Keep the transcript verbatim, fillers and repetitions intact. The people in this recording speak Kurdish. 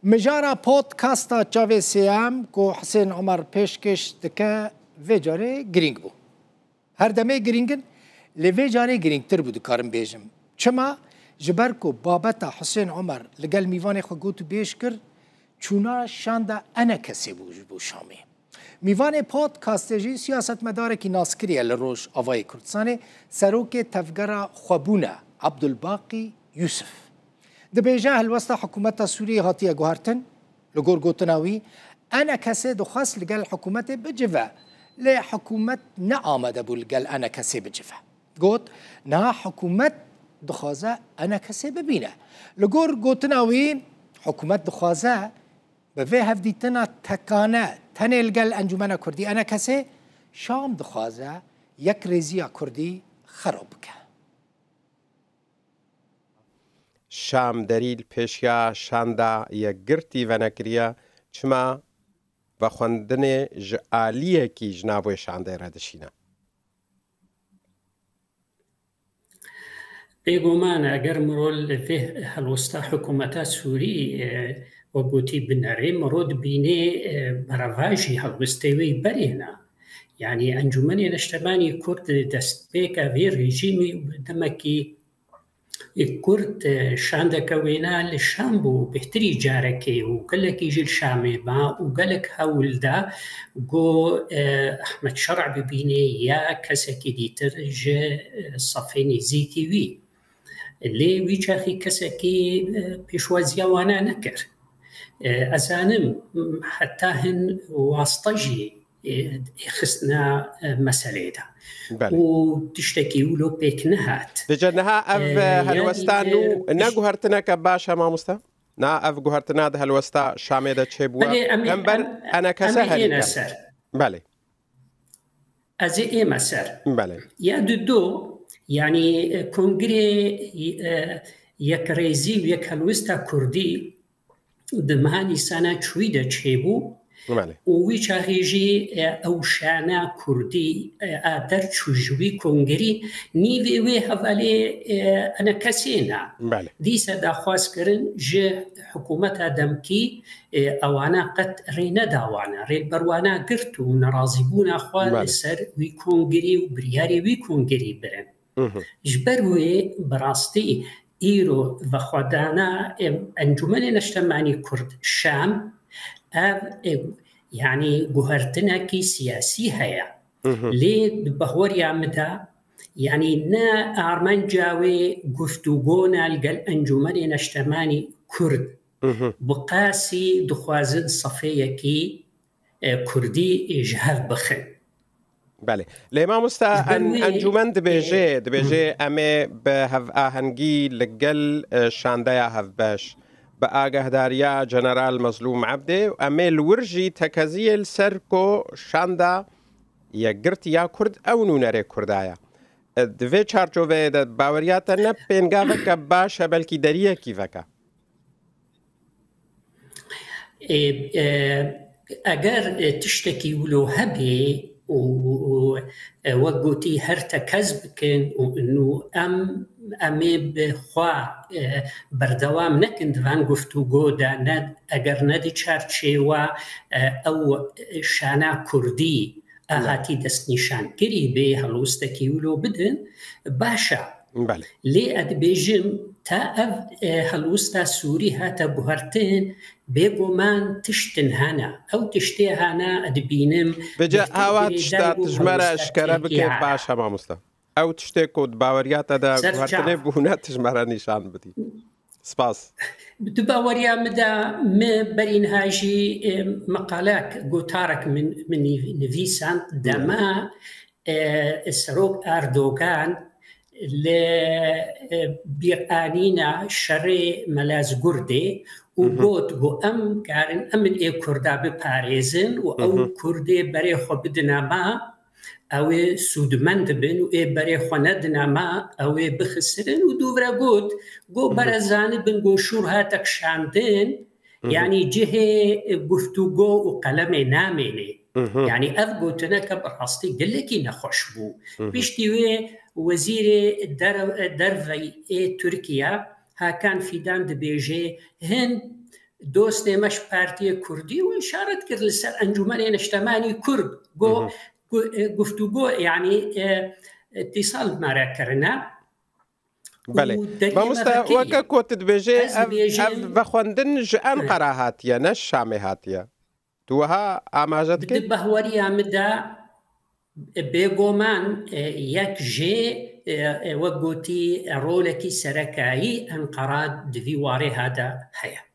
Mijara podcasta Çavê Sêyem ku Hisên Omer pêşkêş dike vê carê girîng bû. Her demê girîng in, lê vê carê girîngtir bû, dikarim bêjim. Çima? Ji ber ku babeta Hisên Omer li gel mîvanê xwe got û bêj kir, çûna şanda ENKSê bû ji bo Şamê. Mîvanê podcastê jî siyasetmedarekî naskirî ye li Rojavayê Kurdistanê, serokê Tevgera Xwebûn e, Abdulbaqî Yusuf. Dibêje helwesta hikûmeta Sûriyê hatiye guhertin. Li gor gotina wî, ENKSê dixwest li gel hikûmetê bicive, lê hikûmet ne amade bû li gel ENKSê bicive. Got, niha hikûmet dixwaze ENKSê bibîne. Li gor gotina wî, hikûmet dixwaze bi vê hevdîtina tekane tenê li gel Encûmena Kurdî ENKSê, Şam dixwaze yekrêziya Kurdî xerab bike. Şam derî li pêşiya şanda yekgirtî venekiriye, çima vexwendinê ji aliyekî ji nav wê şandê re dişîne? Bêguman eger mirov li vê helwesta hikûmeta Sûrî, e, wek gotî binere, mirov dibîne, e, berevajî helwestê wê berê ne. Yanî Encûmenê Neştemanî Kurd destpêka vê rejîmî demekî Kurd, e, şandeke wêna li Şam bû, bêhtirî carekê û gelekî jî li Şamê ma û gelek hewl da ku, e, Ehmed Şer'a bibîne ya kesekî dîtir ji, e, sefê nêzîkî wî. Lê wî çaxî kesekî, e, pêşwaziya wana nekir. E, ez zanim, heta hin wasta jî, e, xistina, e, meselê de. Belê. Û tiştekî wilo pêk nehat. Dije niha ev, e, e, helwesta nû ne guhertineke baş e, mamoste? Niha ev guhertina di helwesta Şamê de çêbûye. Belê, em ê, em ber em, ENKSê em ê herî êne ser. Belê. Ez ê ême ser. Belê. Ya dudo, yanî, e, Kongrê, e, Yekrêzî û Yekhelwesta Kurdî di meha Nîsana çûyî de çêbû. Belê. Û wî çaxê jî, e, ew şana kurdî, e, a derçû ji wî kongerî nîvê wê hevalê, e, ENKSê ne. Belê. Dîse daxwaz kirin ji hikûmeta demkî, e, ewana qet rê neda wana. Rê li ber wana girt û nerazîbûna xwe Belê. li ser wî kongerî û biryarê wî kongerî birin. Ji ber wê bi rastî îro vexwedana, em, Encûmenê Neştemanî Kurd Şam ev, em, yanî guhertinekî siyasî heye. Lê di bahweriya min de, yanî ne armanca wê guftûgona li gel Encûmenê Neştemanî Kurd bi qasî dixwazin sefeyekî, e, Kurdî ji hev bixin. Belê. Lê mamosta, en, wî, encûmen dibêje, e, dibêje em ê bi hevahengî li gel, e, şandeya hevbeş, bi agehdariya General Mezlûm Ebdê, em ê li wir jî tekeziyê li ser ku şanda yekgirtî ya Kurd ew nûnerê Kurda ye. E, di vê çarçoveyê de baweriya te ne pêngaveke baş e, belkî deriyekî veke. Ê, e, eger, e, tiştekî wilo hebe û, û, e, wek gotî her tekez bikin û, û em, em ê bi xwe, e, berdewam nekin di van guftûgo de, ne, eger ne di çarçêwa, e, ew şana kurdî, a hatî destnîşankirî bê helwestekî wilo bidin, baş e. Belê. Lê ez dibêjim, ta ev, e, helwesta Sûrî hate guhertin, bêguman tiştin hene. Ew tiştê hene, ez dibînim. Vêce awa tişta tu ji me re eşkere bike, baş e, mamosta. Ew tiştê ku di baweriya te de guhertinê bûne, tu ji me re nîşan bidî. Spas. Di baweriya min de, min berî niha jî, e, meqalek, gotarek min, min nîv-, nivîsand, dema, e, Serok Erdogan li, e, bîranîna şerê Melazgurdê û got, got, em karin, em ê Kurda biparêzin û ew Kurdê berê xwe bidine me, ew ê sûdmend bin û ê berê xwe nedine me, ew ê bixisirin û dûvre got, got, bere zanibin, got, şûr hate kişandin, yanî cihê guftûgo û qelemê namênê. Yanî ev gotineke bi rastî gelekî nexweş bû. Piştî wê wezîrê der-, derve ê Tirkiye Hakan Fidan dibêje, hin dostê me ji Partiyê Kurdî û îşaret kir li ser Encûmenê Niştemanî Kurd. Got, gu-, e, guftûgo, yanî, e, îtîsal me re kirine. Belê. Û derî me Mamoste, vekirî. Weke ku tu dibêjê, Ez ev, dibêjim, ev vexwendin ji Enqera hatiye, ne ji Şamê hatiye. Tu wiha amaje dikî? Di bahweriya min de, e, bêguman, e, yek jê, e, e, wek gotî, e, rolekî serekayî Enqera di vî warê ha de heye.